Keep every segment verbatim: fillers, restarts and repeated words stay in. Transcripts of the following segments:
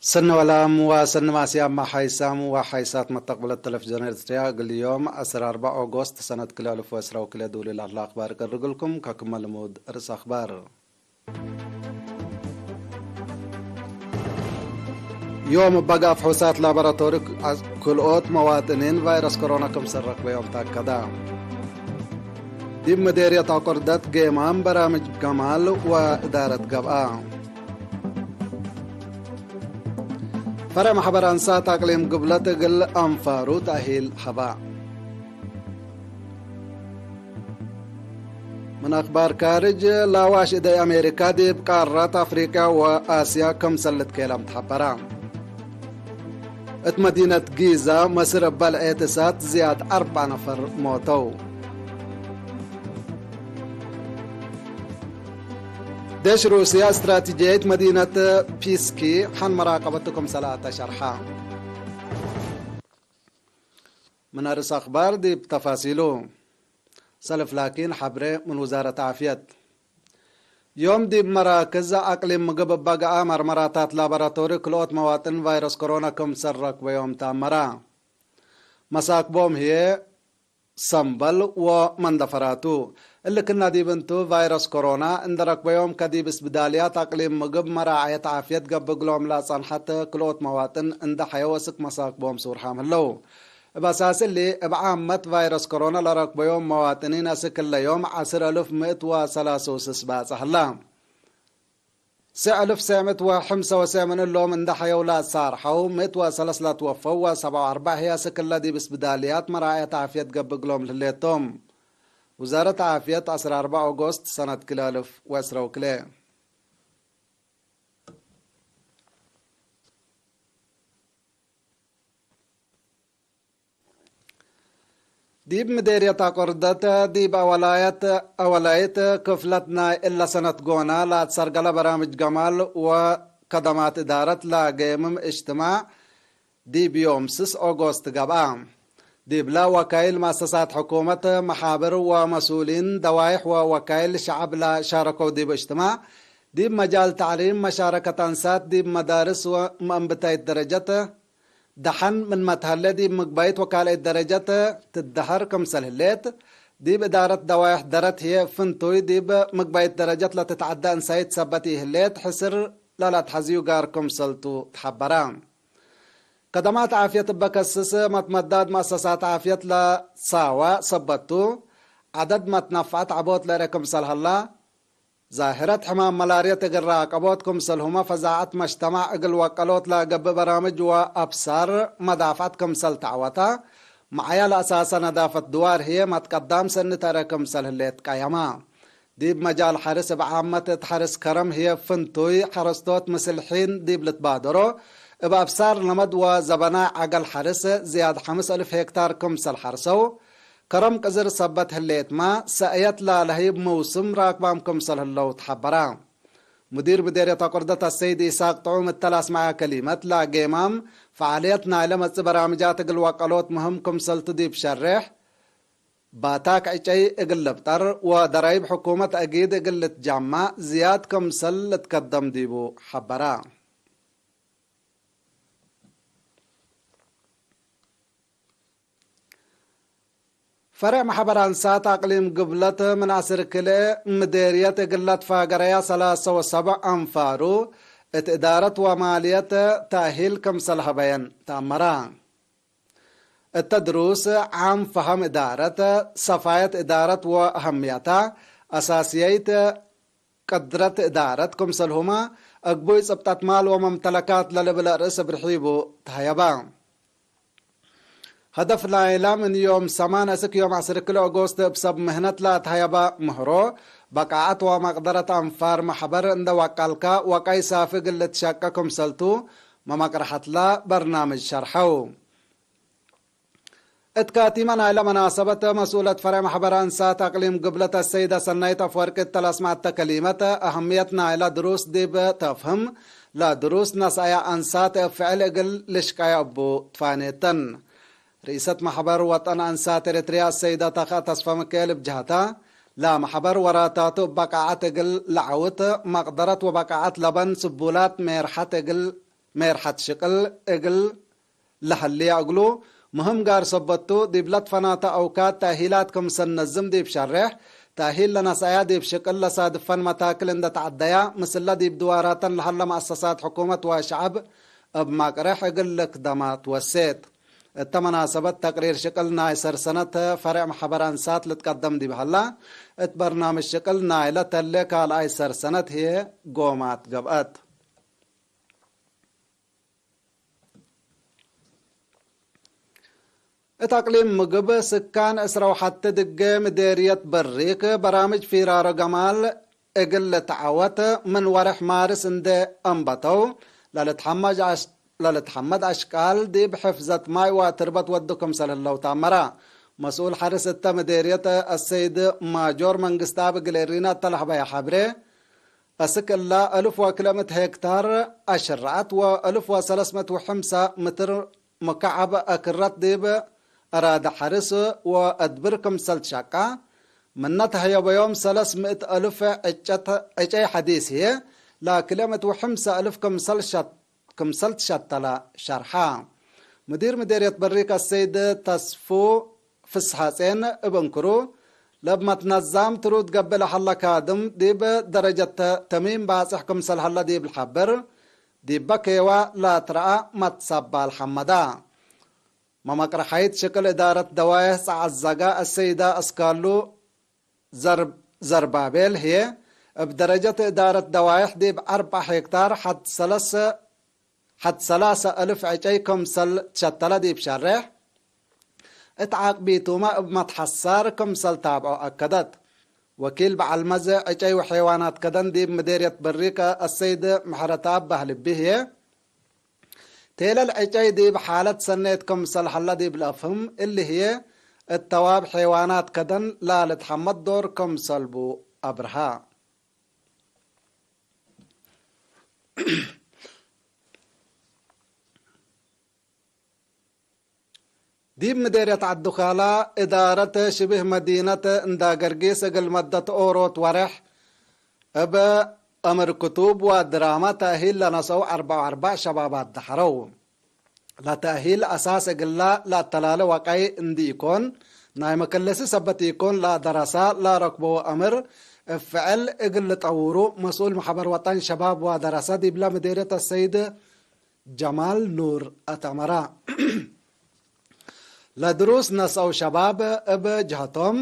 ሰኒ ወላም ወሰኒ ማስያም ሓይሳም ወሓይሳት መተቅብለት ተለፍዝዮን ኤርትርያ፣ እግል ዮም ዐስር አርበዕ ኦጎስት ሰነት ክልኤ አልፍ ወዕስራ ወክልኤ ዱሊ ለህለ አክባር እቀርግልኩም። ከክመ ልሙድ ርእስ አክባር። ዮም እበ ጋፍ ሑሳት ላቦራቶሪ ክልኦት መዋጥኒን ቫይረስ ኮሮና ክምሰል ረክበዮም ተአከደ። ዲብ መዴርየት አቁርደት ጌማም በራምጅ ገማል ወእዳረት ገብአ። ፈረዕ መሕበር አንሳት አቅሊም ግብለት እግል አንፋሩ ተእሂል ሀባ። ምን አክባር ካርጅ፣ ለአዋሽ እደይ አሜሪካ ዲብ ቃራት አፍሪቅያ ወአስያ ክምሰል ልትኬለም ተሐበረ። እት መዲነት ጊዛ መስር እበ ልዔት እሳት ዝያድ አርበዕ ነፈር ሞተው። ዴሽ ሩስያ እስትራቲጅየት መዲነት ፒስኪ ሐን መራቀበት ክምሰል አተ ሸርሐ። ምን አርስ አክባር ዲብ ተፋሲሉ። ሰልፍ ላኪን ሐብሬ ምን ውዛረት ዓፍየት። ዮም ዲብ መራክዝ አቅሊም ምግብ እበ ገአ መርመራታት ላቦራቶሪ ክልኦት መዋጥን ቫይረስ ኮሮና ክምሰል ረክበዮም ተአመረ። መሳክቦም ህዬ ሰምበል ወመንደፈራቱ። እሊ ክና ዲብ እንቱ፣ ቫይረስ ኮሮና እንደ ረክበዮም ከዲብ እስብዳልያት አቅሊም ምግብ መራዐየት ዓፍየት ገብእ እግሎም ለአጸንሐት ክልኦት መዋጥን እንደ ሐየው እስክ መሳክቦም ሱርሓም ህለው። እብ አሳስ እሊ፣ እብ ዓመት ቫይረስ ኮሮና ለረክበዮም መዋጥኒን እስክ እለ ዮም ዐስር አልፍ ምእት ወሰላስ ወስስ ባጽሕ ህላ። ሰዕ አልፍ ሰዕ ምእት ወሐምሰ ወሰዕ ምን እሎም እንደ ሐየው ለአሳርሐው፣ ምእት ወሰለስ ለትወፈው ወሰብዓ ወአርበዕ ህይ አስክ እለ ዲብ እስብዳልያት መራዐየት ዓፍየት ገብእ እግሎም ለህሌት ቶም። ውዛረት ዓፍየት ዐስር አርበዕ ኦጎስት ሰነት ክልኤ አልፍ ወዕስራ ወክልኤ። ዲብ ምዴርየት አቆርደት፣ ዲብ አወላየት፣ አወላይት ክፍለት ናይ እለ ሰነት ጎና ለአትሰርገለ በራምጅ ገማል ወከደማት እዳረት ለጌምም እጅትማዕ ዲብ ዮም ስስ ኦጎስት ገብአ። ዲብለ ወካይል መአሰሳት ሕኩመት፣ መሓብር ወመስኡሊን ደዋይሕ ወወካይል ሸዐብ ለሻረከው ዲብ እጅትማዕ፣ ዲብ መጃል ተዕሊም፣ መሻረከት አንሳት ዲብ መዳርስ ወመአንብታይት ደረጀት፣ ደሐን ምንመ ተሀሌ ዲብ ምግባይት ወካልአይት ደረጀት ትደሀር ክምሰል ህሌት፣ ዲብ እዳረት ደዋይሕ ደረት ህዬ ፍንቱይ ዲብ ምግባይት ደረጀት ለትትዐደ እንሳይት ሰበት ኢህሌት ሕስር ለለአትሐዝዩ ጋር ክምሰልቱ ተሐበረ። ከደማት ዓፍየት እበ ከስስ መትመዳድ መአሰሳት ዓፍየት ለሳወ ሰበቱ፣ ዐደድ መትነፍዐት ዐቦት ለርኤ ክምሰል ሀላ፣ ዛህረት ሕማም መላርየት እግል ራቀቦት ክምሰልሁመ ፈዛዐት መጅተማዕ እግል ወቀሎት ለገብእ በራምጅ ወአብሳር መዳፍዐት ክምሰል ተዐወተ፣ መዓያ ለአሳሰ ነዳፈት ድዋር ህዬ መትቀዳም ሰኒ ተረ ክምሰል ህሌት ቀየመ። ዲብ መጃል ሐርስ እብ ዓመት እት ሐርስ ከረም ህዬ ፍንቱይ ሐረስቶት ምስል ሒን ዲብ ልትባደሮ፣ እብ አብሳር ለመድ ወዘበናይ ዐገል ሐርስ ዝያድ ሐምስ አልፍ ሄክታር ክምሰል ሐርሰው፣ ከረም ቅዝር ሰበት ህሌትመ፣ ሰእየት ላለህይብ ምውስም ራክባም ክምሰል ህለው ተሐበረ። ሙዲር ምዴርየት አቁርደት አሰይድ ኢሳቅ ጥዑም እተ ለአስመዐ ከሊመት፣ ለጌማም ፈዓልየት ናይለ መጽእ በራምጃት እግል ወቀሎት ምህም ክምሰልቱ ዲብ ሸሬሕ፣ ባታክ ዕጨይ እግል ልብጠር ወደራይብ ሕኩመት አጊድ እግል ልትጃመዕ ዝያድ ክምሰል ልትከደም ዲቡ ሐበረ። ፈሬዕ መሕበር አንሳት አቅሊም ግብለት ምን አስር ክልኤ ምዴርየት እግል ለትፋገረያ ሰላሰ ወሰብዕ አንፋሩ እት እዳረት ወማልየት ተእሂል ክምሰል ሀበየን ተአመረ። እተ ድሩስ ዓም ፈሀም እዳረት፣ ሰፋየት እዳረት ወአሀምየታ፣ አሳስየይት ቅድረት እዳረት ክምሰልሁመ፣ አግቡይ ጽብጠት ማል ወመምተለካት ለልብል አርእስ እብ ርሒቡ ተሀየበ። ሀደፍ ናይላ ምን ዮም ሰማን እስክ ዮም ዐስር ክልኤ ኦጎስት እብ ሰብ ምህነት ለአትሀየበ ምህሮ፣ በቃዐት ወመቅደረት አንፋር መሕበር እንደ ወቀልከ ወቀይ ሳፊ እግል ልትሸቄ ክምሰልቱ፣ መመቅረሐትለ በርናምጅ ሸርሐው። እት ካቲመ ናይለ መናሰበት፣ መስኡለት ፈሬዕ መሕበር አንሳት አቅሊም ግብለት አሰይደ ሰናይት አፍወርቂ እተ ለአስመዐተ ከሊመት፣ አሀምየት ናይለ ድሩስ ዲብ ተፍህም፣ ለድሩስ ነስአየ አንሳት እብ ፍዕል እግል ልሽቀየ እቡ ትፋኔተን። ርኢሰት መሕበር ወጠን አንሳት ኤረትርያ አሰይደ ተኽአ ተስፈ ሚካኤል እብ ጀህታ፣ ለመሕበር ወራታቱ እብ በቃዐት እግል ለዐውት፣ መቅደረት ወበቃዐት ለበን ስቡላት ሜርሐት እግል ሜርሐት ሽቅል እግል ለሀልየ እግሉ፣ ምህም ጋር ሰበት ቱ። ዲብ ለትፈናተ አውካት ተእሂላት ክምሰል ነዝም ዲብ ሸሬሕ፣ ተእሂል ለነስአያ ዲብ ሽቅል ለሳድፈን መታክል እንደ ተዐደያ፣ ምስለ ዲብ ድዋራተን ለሀለ መአሰሳት ሕኩመት ወሸዐብ እብ መቅሬሕ እግል ልክደማ ትወሴት። እተ መናሰበት ተቅሪር ሽቅል ናይ ሰርሰነት ፈሬዕ መሐበር አንሳት ልትቀደም ዲብ ሀላ፣ እት በርናምጅ ሽቅል ናይለ ተሌ ካልኣይ ሰርሰነት ህዬ ጎማት ገብአት። እት አቅሊም ምግብ ስካን ዕስራ ወሐቴ ድጌ ምዴርየት በሪክ በራምጅ ፊራሮ ገማል እግል ልትዓወት ምን ወርሕ ማርስ እንዴ አንበተው ለልትሐመድ አሽ-፣ ለልትሐመድ አሽቃል ዲብ ሕፍዘት ማይ ወትርበት ወዱ ክምሰል ህለው ተአመረ። መስኡል ሐርስ እተ ምዴርየት አሰይድ ማጆር መንግስትአብ እግል ኤሪና እተ ለሀበየ ሐብሬ፣ አስክ እላ አልፍ ወክልኤ ምእት ሄክታር አሽረዐት ወአልፍ ወሰለስ ምእት ወሐምሳ ምትር ሙካዐብ አክረት ዲብ አራደ ሐርስ ወአድብር ክምሰል ትሸቃ፣ ምነ ተህየበዮም ሰለስ ምእት አልፍ ዕጨት-፣ ዕጨይ ሐዲስ ህዬ ለክልኤ ምእት ወሐምሳ አልፍ ክምሰል ሸት-፣ ክምሰል ትሸተለ ሸርሐ። ሙዲር ምዴርየት በሪክ አሰይድ ተስፉ ፍስሐጼን እብ እንክሩ፣ ለእብ መትነዛም ትሩድ ገብእ ለሀለ ካድም ዲብ ደረጀት ተሚም ባጽሕ ክምሰል ሀለ ዲብ ልሐብር፣ ዲበ ኬዋ ለአትረአ መትሰባል ሐመዳ። መመቅረሐይት ሽቅል እዳረት ደዋየህ ጸዐዘጋ አሰይዳ አስካሉ ዘር-፣ ዘርባቤል ህዬ፣ እብ ደረጀት እዳረት ደዋይሕ ዲብ አርበዕ ሄክታር ሐድ ሰለሰ፣ ሐድ ሰላሰ አልፍ ዕጨይ ክምሰል ትሸተለ ዲብ ሸሬሕ፣ እት ዓቅቢቱመ እብ መትሐሳር ክምሰል ታብዖ አከደት። ወኪል በዐል መዝ ዕጨይ ወሐይዋናት ከደን ዲብ ምዴርየት በሪክ አሰይድ ምሕረተአብ ባህልቢ ህዬ፣ ቴለል ዕጨይ ዲብ ሓለት ሰኔት ክምሰል ሀለ ዲብ ለአፍህም፣ እሊ ህዬ እት ተዋብ ሐይዋናት ከደን ላልትሐመድ ዶር ክምሰል ቡ አብርሃ። ዲብ ምዴርየት ዐዱ-ካላ፣ እዳረት ሽብህ መዲነት እንዳ ገርጊስ እግል መደት ኦሮት ወሬሕ እብ አምር ክቱብ ወድራመ ተእሂል ለነሰው አርበዕ ወአርበዕ ሸባባት ደሐረው። ለተእሂል አሳስ እግላ ለአተላለ ወቀይ እንዲ ኢኮን፣ ናይ መከለሲ ሰበት ኢኮን፣ ለአደረሳ ለአረክበው አምር እብ ፍዕል እግል ልጠውሩ መስኡል መሕበር ወጠን ሸባብ ወደረሰ ዲብለ ምዴርየት አሰይድ ጀማል ኑር አተመረ። ለድሩስ ነስአው ሸባብ እብ ጀሀቶም፣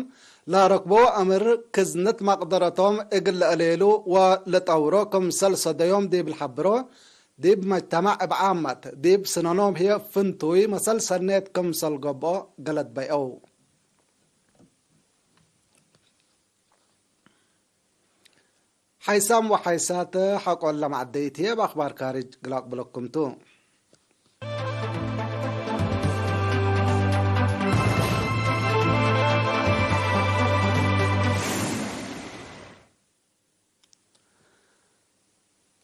ለረክቦ አምር ክዝነት መቅደረቶም እግል ለአሌሉ ወለጠውሮ ክምሰል ሰደዮም ዲብ ለሐብሮ፣ ዲብ መጅተማዕ እብ ዓመት፣ ዲብ ስነኖም ህዬ ፍንቱይ መሰል ሰኔት ክምሰል ገብኦ ገለድ በይአው። ሓይሳም ወሓይሳት ሐቆለ መዐደይት ህዬ እብ አኽባር ካርጅ ግል አቅብለኩም ቱ።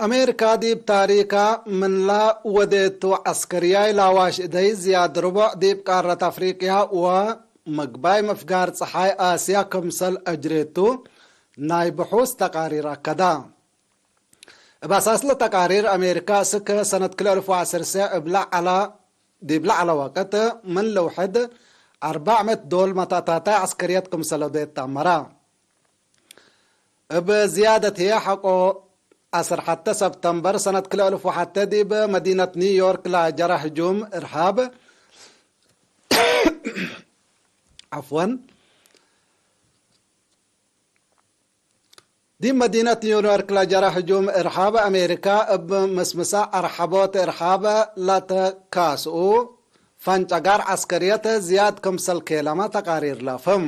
አሜሪካ ዲብ ታሪካ ምንላ ወዴቱ ዐስከርያይ ላዋሽ እደይ ዝያድ ርቡዕ ዲብ ቃረት አፍሪቅያ ወምግባይ ምፍጋር ጸሓይ አስያ ክምሰል አጅሬቱ ናይ ብሑስ ተቃሪር አከዳ። እብ አሳስለ ተቃሪር፣ አሜሪካ እስክ ሰነት ክልኤ አልፍ ወዐሰርሰ እብለ ዐለ፣ ዲብለ ዐለ ወቅት ምን ልውሕድ አርበዕ ምእት ዶል መተእታታይ ዐስከርየት ክምሰል ወዴት ተአመረ። እብ ዝያደት ህዬ ሐቆ ዐስር ሐቴ ሰብተምበር ሰነት ክልኤ አልፍ ወሐቴ ዲብ መዲነት ኒውዮርክ ለጀረ ህጁም እርሃብ፣ ዐፍወን፣ ዲብ መዲነት ኒውዮርክ ለጀረ ህጁም እርሃብ፣ አሜሪካ እብ ምስምሰ አርሐቦት እርሃብ ለተካስኡ ፈንጨጋር ዐስከርየት ዝያድ ክምሰል ኬለመ ተቃሪር ለአፍህም።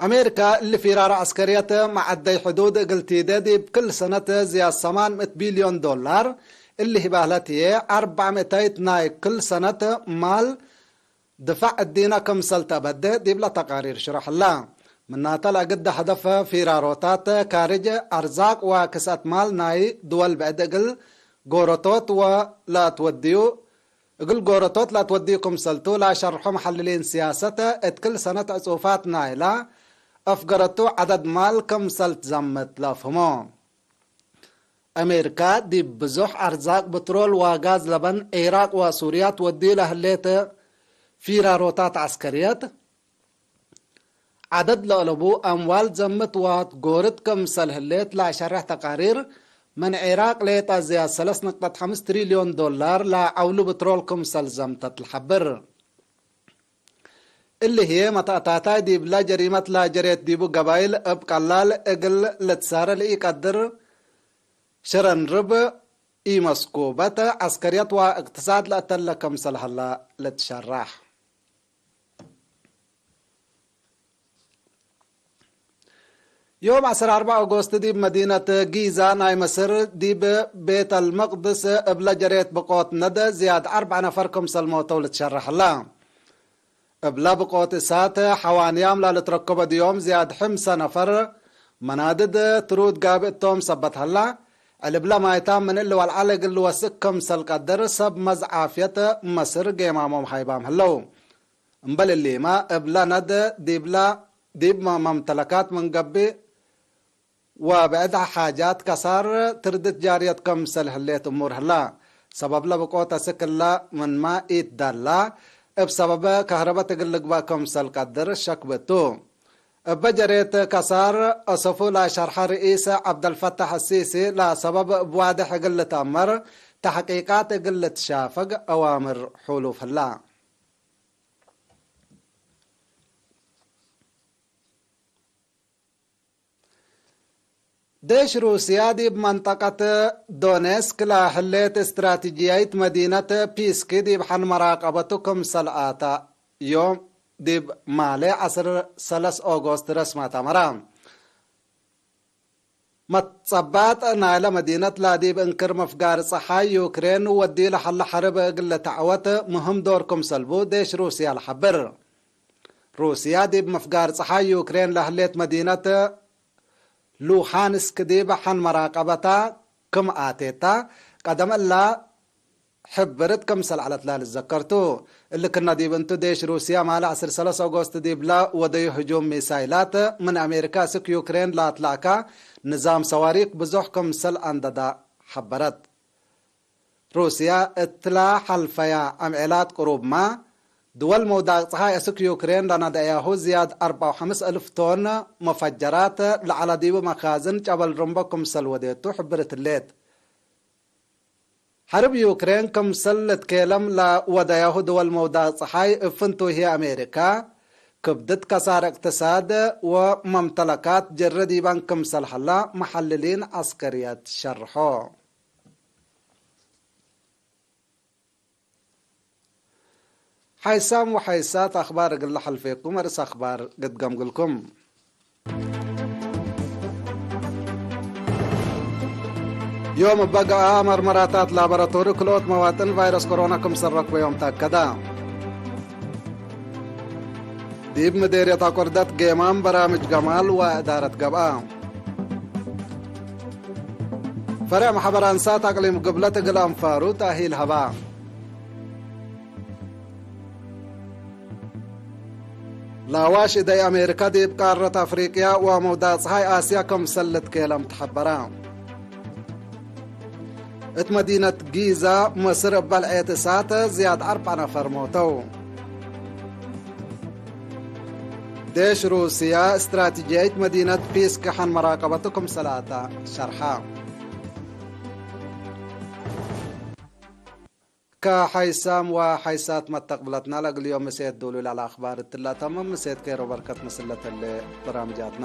አሜሪካ እሊ ፊራር ዐስከርየት መዐደይ ሕዱድ እግል ቲዴ ዲብ ክል ሰነት ዝያድ ሰማን ምእት ቢልዮን ዶላር፣ እሊ ህባህለት ህዬ አርበዕ ምእታይት ናይ ክል ሰነት ማል ድፋዕ እዲነ ክምሰል ተአበዴ ዲብለ ተቃሪር ሽረሕ ህለ። ምናተ ለእግደ ሀደፍ ፊራሮታት ካርጅ አርዛቅ ወክስአት ማል ናይ ድወል ብዕድ እግል ጎረቶት ወለአትወድዩ፣ እግል ጎረቶት ለአትወድዩ ክምሰልቱ ለአሸርሖ መሐልሊን ስያሰት፣ እት ክል ሰነት ዕጹፋት ናይለ አፍገረቱ ዐደድ ማል ክምሰል ትዘምት ለአፍህሞ። አሜሪካ ዲብ ብዙሕ አርዛቅ ብትሮል ወጋዝ ለበን ዒራቅ ወሱርያ ትወዲ ለህሌት ፊራሮታት ዐስከርየት፣ ዐደድ ለአለቡ አምዋል ዘምት ወትጎርት ክምሰል ህሌት ለአሸርሕ ተቃሪር፣ ምን ዒራቅ ሌጠ ዝያድ ሰለስ ነቅጠት ሐምስ ትሪልዮን ዶላር ለዐውሉ ብትሮል ክምሰል ዘምተት ለሐብር። እሊ ህዬ መተአታታይ ዲብለ ጀሪመት ለጀሬት ዲቡ ገባይል እብ ቀላል እግል ልትሳረ ለኢቀድር ሽረንርብ ኢመስኩበት ዐስከርየት ወእቅትሳድ ለአተለ ክምሰል ሀላ ልትሸራሕ። ዮም ዐስር አርበዕ ኦጎስት ዲብ መዲነት ጊዛ ናይ መስር ዲብ ቤት አልመቅድስ እብለ ጀሬት ብቆት ነደ ዝያድ አርበዕ ነፈር ክምሰል ሞተው ልትሸረሕ ሀላ። እብለ ብቆት እሳት ሐዋንያም ላልትረከበ ድዮም ዝያድ ሕምሰ ነፈር መናድድ ትሩድ ጋብእ እቶም ሰበት ሀላ። ዕልብለ ማይታም ምን እሊ ወልዓል እግል ልወስክ ክምሰል ቀድር ሰብ መዝ ዓፍየት መስር ጌማሞም ሃይባም ህለው። እምበል እሊመ እብለ ነድ ዲብለ ዲብ መምተለካት ምን ገብእ ወብዕድ ሓጃት ከሳር ትርድት ጃርየት ክምሰል ህሌት እሙር ህላ። ሰበብለ ብቆት አስክ እለ ምንመ ኢትደላ፣ እብ ሰበበ ከህረበት እግል ልግበእ ክምሰል ቀድር ሸክ ብቱ። እበ ጀሬት ከሳር አሰፉ ለሸርሐ ርኢስ ዐብደልፈታሕ አሲሲ፣ ለሰበብ እብ ዋድሕ እግል ልትአመር፣ ተሕቂቃት እግል ልትሻፈግ አዋምር ሑሉፍ ህላ። ዴሽ ሩስያ ዲብ መንጠቀት ዶኔስክ ለህሌት እስትራቲጅያይት መዲነት ፒስክ ዲብ ሐን መራቀበቱ ክምሰል አተ ዮም ዲብ ማሌ ዐስር ሰለስ ኦጎስት ረስማት አመረ። መትጸባጥ ናይለ መዲነት ለዲብ እንክር መፍጋር ጸሓይ ዩክሬን ወዲ ለሀለ ሐርብ እግል ልትዐወት ምህም ዶር ክምሰልቡ ዴሽ ሩስያ ለሐብር። ሩስያ ዲብ መፍጋር ጸሓይ ዩክሬን ለህሌት መዲነት ሉሃንስክ ዲብ ሐን መራቀበታ ክም አቴታ፣ ቀደም እላ ሕብርት ክምሰል ዐለት ለልትዘከር ቱ። እሊ ክነ ዲብ እንቱ፣ ዴሽ ሩስያ ማለ ዐስር ሰለስ ኦጎስት ዲብለ ወደዩ ህጁም ሚሳይላት ምን አሜሪካ እስክ ዩክሬን ለአትላእካ ንዛም ሰዋሪክ ብዙሕ ክምሰል አንደዳ ሐበረት። ሩስያ እትላ ሐልፈያ አምዔላት ቅሩብመ፣ ድወል መውዳቅ ጸሓይ እስክ ዩክሬን ለነደአያሁ ዝያድ አርበዕ ወሐምስ እልፍ ቶን መፈጀራት ለዐለ ዲቡ መካዝን ጨበል ርምቦ ክምሰል ወዴቱ ሕብርት ህሌት። ሐርብ ዩክሬን ክምሰል ልትኬለም ለወደያሁ ድወል መውዳቅ ጸሓይ፣ እብ ፍንቱይ ህዬ አሜሪካ፣ ክብድት ከሳር እቅትሳድ ወመምተለካት ጀረ ዲባን ክምሰል ሀላ መሐልሊን ዐስከርየት ሸርሖ። ሓይሳም ወሓይሳት አኽባር እግል ለሐልፌኩም፣ አርእስ አኽባር ግድ ገምግልኩም። ዮም እበ ገአ መርመራታት ላቦራቶሪ ክልኦት መዋጥን ቫይረስ ኮሮና ክምሰል ረክበዮም ተአከደ። ዲብ ምዴርየት አቆርደት ጌማም በራምጅ ገማል ወእዳረት ገብአ። ፈሬዕ መሐበር አንሳት አቅሊም ግብለት እግል አንፋሩ ተእሂል ሀባ። ላዋሽ እደይ አሜሪካ ዲብ ቃረት አፍሪቅያ ወመውዳቅ ጸሓይ አስያ ክምሰል ልትኬለም ተሐበረ። እት መዲነት ጊዛ፣ መስር፣ እበ ልዐየት እሳት ዝያድ አርበዕ ነፈር ሞተው። ዴሽ ሩስያ፣ እስትራቲጅያይት መዲነት ፒስክ ሐን መራቀበቱ ክምሰል አተ ሸርሐ። ከሐይሳም ወሐይሳት መተቅብለትና ለእግል ዮም ምሴት ዱሉል አልአኽባር እትላ ተምም። ምሴት ኬሮ በርከት ምስል ለተሌ በራምጃትና።